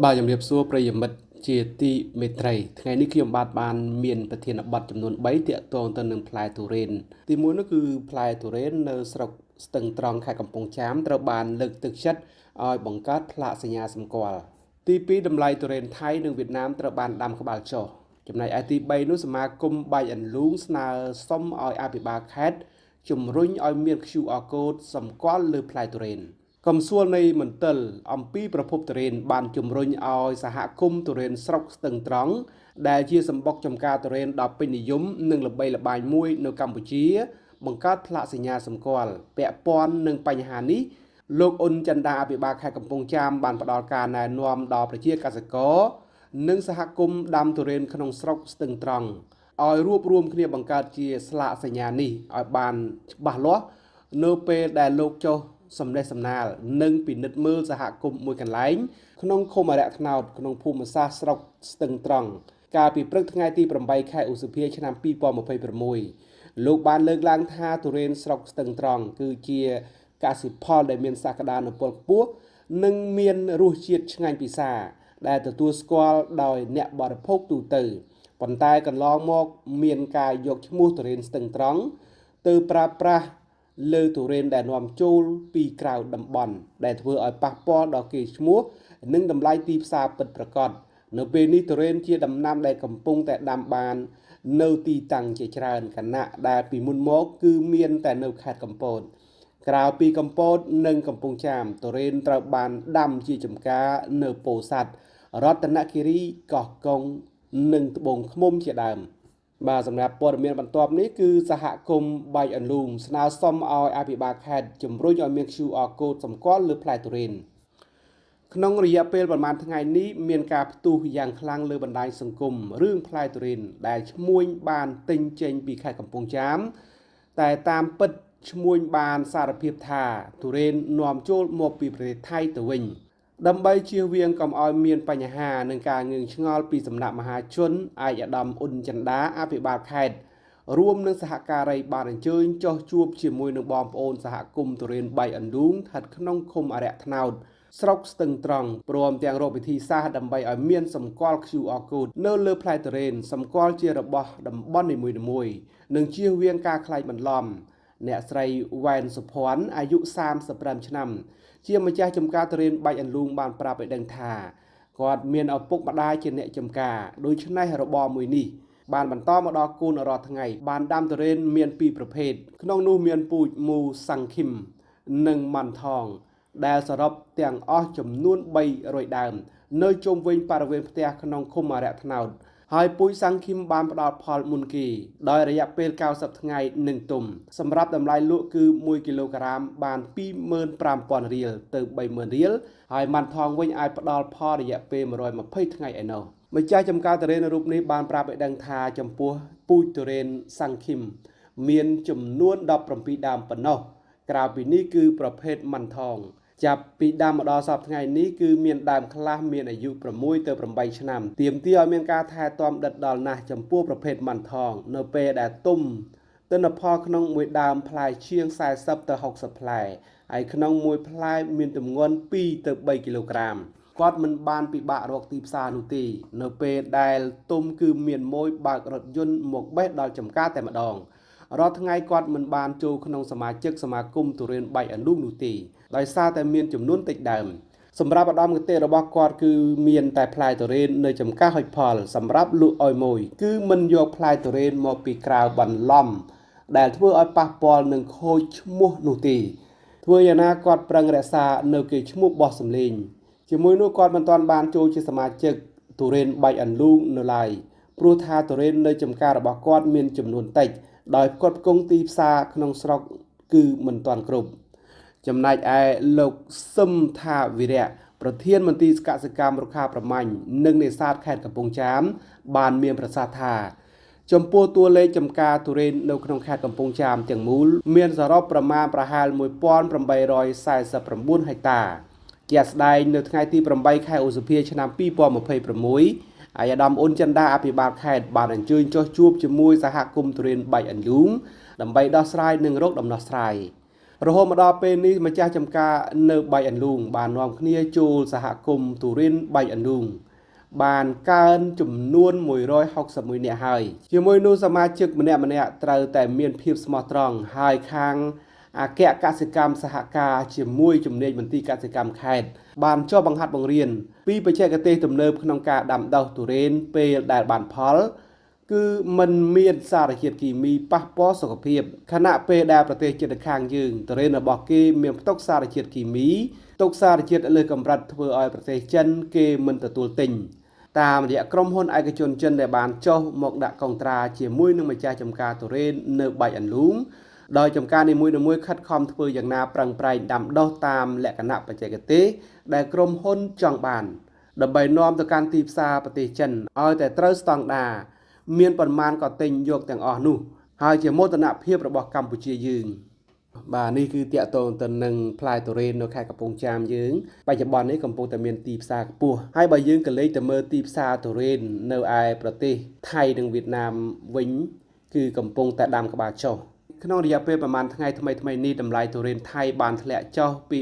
បាទជំរាបសួរប្រិយមិត្តជាទីមេត្រីថ្ងៃនេះខ្ញុំបាទបានមានប្រធានបទចំនួន3ទាក់ទងទៅនឹងផ្លែទុរេនទី1នោះគឺផ្លែទុរេននៅស្រុកស្ទឹងត្រង់ខេត្តកំពង់ចាមត្រូវបានលើកទឹកចិត្តឲ្យបង្កើតផ្លាកសញ្ញាសម្គាល់ទី2តម្លៃទុរេនថៃនិងវៀតណាមត្រូវបានដាំក្បាលចុះចំណែកឯទី3នោះសមាគមបាយអន្លូងស្នើសុំឲ្យអភិបាលខេត្តជំរុញឲ្យមាន QR code សម្គាល់លើផ្លែទុរេនកំសួលនៃមន្ទិលអំពីប្រភពទុរេនបានជំរុញឲ្យសហគមន៍ទុរេនស្រុកស្ទឹងត្រង់ដែលជាសម្បុកចំការទុរេនដ៏ពេញនិយមនិងល្បីល្បាញមួយនៅកម្ពុជាបង្កើតផ្លាកសញ្ញាសម្គាល់ពាក់ព័ន្ធនឹងបញ្ហានេះលោកអ៊ុនចន្ទាអភិបាលខេត្តកំពង់ចាមបានផ្ដល់ការណែនាំដល់ប្រជាកសិករនិងសហគមន៍ដាំទុរេនក្នុងស្រុកស្ទឹងត្រង់ឲ្យរួបរួមគ្នាបង្កើតជាស្លាកសញ្ញានេះឲ្យបានច្បាស់លាស់នៅពេលដែលលោកចុះសំណេះសំណាលនិងពិនិត្យមើលសហគមន៍មួយកន្លែងក្នុងឃុំអរិយថ្នោតក្នុងភូមិសាស្ត្រស្រុកស្ទឹងត្រង់កាលពីព្រឹកថ្ងៃទី8ខែឧសភាឆ្នាំ2026លោកបានលើកឡើងថាទុរេនស្រុកស្ទឹងត្រង់គឺជាកសិផលដែលមានសក្តានុពលខ្ពស់និងមានរសជាតិឆ្ងាញ់ពិសាដែលទទួលស្គាល់ដោយអ្នកបរិភោគទូទៅប៉ុន្តែកន្លងមកមានការយកឈ្មោះទុរេនស្ទឹងត្រង់ទៅប្រើប្រាស់លើទុរេនដែលនាំចូលពីក្រៅតំបន់ដែលធ្វើឲ្យប៉ះពាល់ដល់កេរ្តិ៍ឈ្មោះនិងតម្លៃទីផ្សារពិតប្រាកដនៅពេលនេះទុរេនជាដំណាំដែលកំពុងតែដាំបាននៅទីតាំងជាច្រើនខណៈដែលពីមុនមកគឺមានតែនៅខេត្តកំពតក្រៅពីកំពតនិងកំពង់ចាមទុរេនត្រូវបានដាំជាចំការនៅពោធិ៍សាត់រតនគិរីកោះកុងនិងត្បូងឃ្មុំជាដើមបាទសម្រាប់ព័ត៌មានបន្ទាប់នេះគឺសហគមន៍បាយអន្លូងស្នើសុំឲ្យអភិបាលខេត្តជំរុញឲ្យមាន QR code សម្គាល់លើផ្លែទុរេនក្នុងរយៈពេលប្រមាណថ្ងៃនេះមានការផ្ទុះយ៉ាងខ្លាំងលើបណ្ដាញសង្គមរឿងផ្លែទុរេនដែលឈ្មួញបានទិញចេញពីខេត្តកំពង់ចាមតែតាមពិតឈ្មួញបានសារភាពថាទុរេននាំចូលមកពីប្រទេសថៃទៅវិញដើម្បីជៀសវាងកុំឲ្យមានបញ្ហានឹងការងឿងឆ្ងល់ពីសំណាក់មហាជនឯកឧត្តមអ៊ុនចន្ទាអភិបាលខេត្តរួមនឹងសហការីបានអញ្ជើញចុះជួបជាមួយនឹងបងប្អូនសហគមន៍ទុរេនបាយអន្លូងស្ថិតក្នុងឃុំអរិយថ្នោតស្រុកស្ទឹងត្រង់ព្រមទាំងរកវិធីសាស្ត្រដើម្បីឲ្យមានសម្គាល់ QR code នៅលើផ្លែទុរេនសម្គាល់ជារបស់តំបន់នីមួយៗនិងជៀសវាងការក្លែងបន្លំអ្នកស្រីវ៉ែនសុភ័ណ្ឌអាយុ35ឆ្នាំជាម្ចាស់ចំការទុរេនបាច់អន្លូងបានប្រាប់ឲ្យដឹងថាគាត់មានឪពុកម្ដាយជាអ្នកចំការដូច្នេះរបរមួយនេះបានបន្តមកដល់កូនរាល់ថ្ងៃបានដាំទុរេនមានពីរប្រភេទក្នុងនោះមានពូជមូសាំងឃីមនិងម៉ាន់ថងដែលសរុបទាំងអស់ចំនួន300ដើមនៅជុំវិញបរិវេណផ្ទះក្នុងឃុំអរិយថ្នោតហើយពូជសាំងឃីមបានផ្ដល់ផលមុនគេដោយរយៈពេល90ថ្ងៃនឹងទុំសម្រាប់តម្លៃលក់គឺ1គីឡូក្រាមបាន 25,000 រៀលទៅ 30,000 រៀលហើយម៉ាន់ថងវិញអាចផ្ដល់ផលរយៈពេល120ថ្ងៃឯណោះម្ចាស់ចំការទុរេនរូបនេះបានប្រាប់ឲ្យដឹងថាចំពោះពូជទុរេនសាំងឃីមមានចំនួន17ដើមប៉ុណ្ណោះក្រៅពីនេះគឺប្រភេទម៉ាន់ថងចាប់ពីដើមមកដល់សប្តាហ៍ថ្ងៃនេះគឺមានដើមខ្លះមានអាយុ6ទៅ8ឆ្នាំទាមទារឲ្យមានការថែទាំដិតដល់ណាស់ចំពោះប្រភេទម៉ាន់ថងនៅពេលដែលទុំទិន្នផលក្នុងមួយដើមផ្លែជាង40ទៅ60ផ្លែហើយក្នុងមួយផ្លែមានទម្ងន់2ទៅ3គីឡូក្រាមគាត់មិនបានពិបាករកទីផ្សារនោះទេនៅពេលដែលទុំគឺមានមួយបើករថយន្តមកបេះដល់ចំការតែម្ដងរាល់ថ្ងៃគាត់មិនបានចូលក្នុងសមាជិកសមាគមទុរេនបាយអន្លូងនោះទេដោយសារតែមានចំនួនតិចដើមសម្រាប់ឧត្តមគតិរបស់គាត់គឺមានតែផ្លែទុរេននៅចំការហុចផលសម្រាប់លក់ឲ្យមួយគឺមិនយកផ្លែទុរេនមកពីក្រៅបន្លំដែលធ្វើឲ្យប៉ះពាល់នឹងខូចឈ្មោះនោះទេធ្វើយ៉ាងណាគាត់ប្រឹងរក្សានៅគេឈ្មោះបោះសម្លេងជាមួយនោះគាត់មិនទាន់បានចូលជាសមាជិកទុរេនបាយអន្លូងនៅឡើយព្រោះថាទុរេននៅចំការរបស់គាត់មានចំនួនតិចដោយផ្គត់ផ្គង់ទីផ្សារក្នុងស្រុកគឺមិនទាន់គ្រប់ចំណែកឯលោកសឹមថាវិរៈប្រធានមន្ទីរកសិកម្មរុក្ខាប្រមាញ់និងនេសាទខេត្តកំពង់ចាមបានមានប្រសាសន៍ថាចំពោះតួលេខចំការទុរេននៅក្នុងខេត្តកំពង់ចាមទាំងមូលមានសរុបប្រមាណប្រហែល1849ហិកតាជាក់ស្ដែងនៅថ្ងៃទី8ខែឧសភាឆ្នាំ2026ឯកឧត្តមអ៊ុនចន្ទាអភិបាលខេត្តបានអញ្ជើញចុះជួបជាមួយសហគមន៍ទុរេនបាយអន្លូងដើម្បីដោះស្រាយនិងរកដំណោះស្រាយ រហូតមកដល់ពេលនេះម្ចាស់ចំការនៅបៃអន្លូងបាននាំគ្នាចូលសហគមន៍ទុរេនបៃអន្លូងបានកើនចំនួន161នាក់ហើយជាមួយនោះសមាជិកម្នាក់ៗត្រូវតែមានភាពស្មោះត្រង់ហើយខាងអគ្គកសិកម្មសហការជាមួយជំនាញមន្ទីរកសិកម្មខេត្តបានចុះបង្ហាត់បង្រៀនពីបច្ចេកទេសទំនើបក្នុងការដាំដុះទុរេនពេលដែលបានផលគឺមិនមានសារជាតិគីមីប៉ះពាល់សុខភាពខណៈពេលដែលប្រទេសជិតខាងយើងទុរេនរបស់គេមានផ្ទុកសារជាតិគីមីផ្ទុកសារជាតិលើសកម្រិតធ្វើឲ្យប្រទេសចិនគេមិនទទួលទិញតាមរយៈក្រុមហ៊ុនឯកជនចិនដែលបានចុះមកដាក់កុងត្រាជាមួយនឹងម្ចាស់ចំការទុរេននៅបៃអន្លូងដោយចំការនីមួយៗខិតខំធ្វើយ៉ាងណាប្រឹងប្រែងដាំដុះតាមលក្ខណៈបច្ចេកទេសដែលក្រុមហ៊ុនចង់បានដើម្បីនាំទៅកាន់ទីផ្សារប្រទេសចិនឲ្យតែត្រូវស្តង់ដារមានប៉ុន្មានក៏ទិញយកទាំងអស់នោះហើយជាមោទនភាពរបស់កម្ពុជាយើងបាទនេះគឺតាក់ទងទៅនឹងផ្លែទុរេននៅខេត្តកំពង់ចាមយើងបច្ចុប្បន្ននេះកំពុងតែមានទីផ្សារខ្ពស់ហើយបើយើងក៏លេចទៅមើលទីផ្សារទុរេននៅឯប្រទេសថៃនិងវៀតណាមវិញគឺកំពុងតែដាំក្បាលចុះក្នុងរយៈពេលប្រហែលថ្ងៃថ្មីៗនេះតម្លៃទុរេនថៃបានធ្លាក់ចុះពី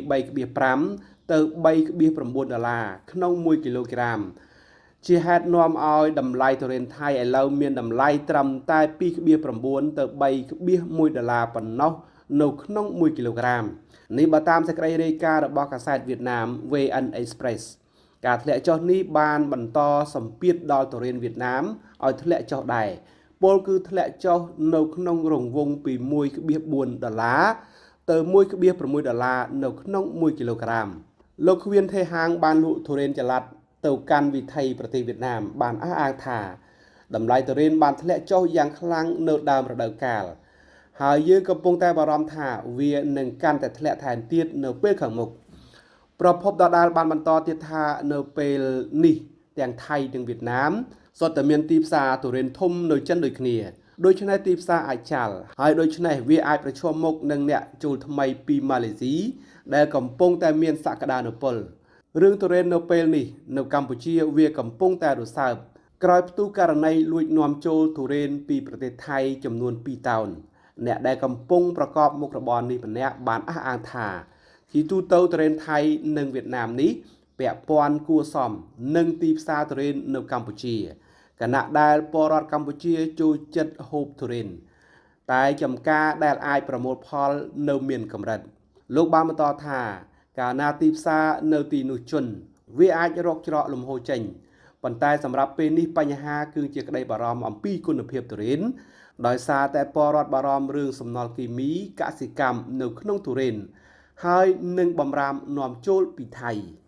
3.5 ទៅ 3.9 ដុល្លារក្នុង1គីឡូក្រាមជាហេតុនាំឲ្យតម្លៃទុរេនថៃឥឡូវមានតម្លៃត្រឹមតែ 2.9 ទៅ 3.1 ដុល្លារប៉ុណ្ណោះនៅក្នុង1គីឡូក្រាមនេះបើតាមសេចក្តីរាយការណ៍របស់កាសែតវៀតណាម VN Express ការធ្លាក់ចុះនេះបានបន្តសម្ពាធដល់ទុរេនវៀតណាមឲ្យធ្លាក់ចុះដែរពលគឺធ្លាក់ចុះនៅក្នុងរង្វង់ពី 1.4 ដុល្លារទៅ 1.6 ដុល្លារនៅក្នុង1គីឡូក្រាមលោកខ្វៀនថេហាងបានលក់ទុរេនចល័តទៅកាន់វិថីប្រទេសវៀតណាមបានអះអាងថាតម្លៃទុរេនបានធ្លាក់ចុះយ៉ាងខ្លាំងនៅដើមរដូវកាលហើយយើងកំពុងតែបារម្ភថាវានឹងកាន់តែធ្លាក់ថែមទៀតនៅពេលខាងមុខប្រភពដដែលបានបន្តទៀតថានៅពេលនេះទាំងថៃនិងវៀតណាមសុទ្ធតែមានទីផ្សារទុរេនធំនៅចិនដូចគ្នាដូច្នេះទីផ្សារអាចចាល់ហើយដូច្នេះវាអាចប្រឈមមុខនឹងអ្នកចូលថ្មីពីម៉ាឡេស៊ីដែលកំពុងតែមានសក្តានុពលរឿងទុរេននៅពេលនេះនៅកម្ពុជាវាកំពុងតែរសើបក្រោយផ្ទុះករណីលួចនាំចូលទុរេនពីប្រទេសថៃចំនួន2តោនអ្នកដែលកំពុងប្រកបមុខរបរនេះម្នាក់បានអះអាងថាជាទូទៅទុរេនថៃនិងវៀតណាមនេះពាក់ព័ន្ធគួរសមនឹងទីផ្សារទុរេននៅកម្ពុជាខណៈដែលពលរដ្ឋកម្ពុជាចូលចិត្តហូបទុរេនតែចំការដែលអាចប្រមូលផលនៅមានកម្រិតលោកបានបន្តថាកាលណាទីផ្សារនៅទីនោះជន់វាអាចរកច្រកលំហូរចេញប៉ុន្តែសម្រាប់ពេលនេះបញ្ហាគឺជាក្តីបារម្ភអំពីគុណភាពទុរេនដោយសារតែពលរដ្ឋបារម្ភរឿងសំណល់គីមីកសិកម្មនៅក្នុងទុរេនហើយនឹងបំរាមនាំចូលពីថៃ។